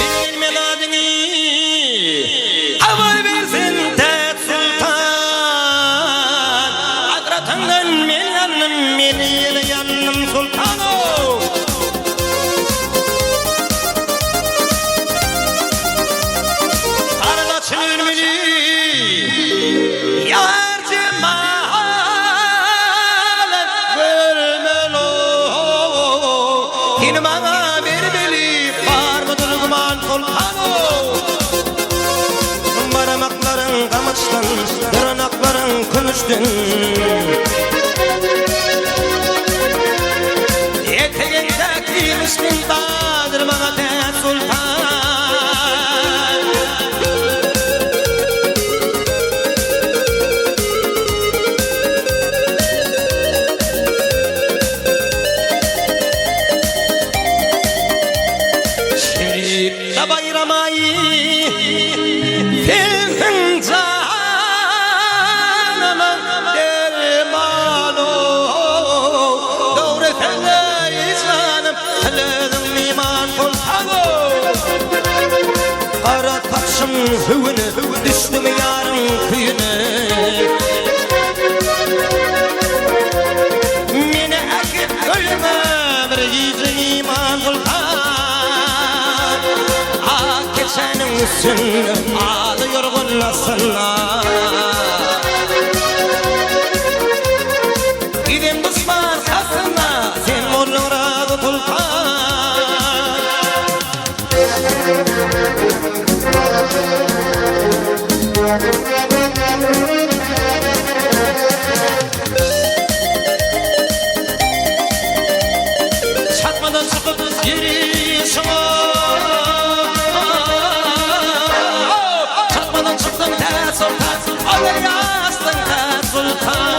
Bilmez adyňy Habar bersin Täç Soltan. Hadratyňdan men ýandym, men ýene ýandym Soltan-ow. Garlaçyn ölmeli ýar jemaly görmeli-ow. Seni maňa bermeli barmydyr güman Soltan-ow. Barmaklaryň gamyşdan, dyrnaklaryň kümüşden. Etegiňdäki müşküň bardyr maňa Täç Soltan. Şeripde Baýram aýy sensiň janyma derman-ow. Dogry sözleý janym, til özüň myman soltan-ow. Gara saçyň hüwüne, düşdüm ýaryň küýüne. Meni äkit öýüňe bir gije myman soltan. Ak keçäniň üstünde aly ýorgan astynda. Gidem duşman kasynda sen bolduň razy soltan. Çatmadan çykyp ýörişiň-ow, Çatmadan çykdyň Täç Soltan, Ol ýasdyň Täç Soltan.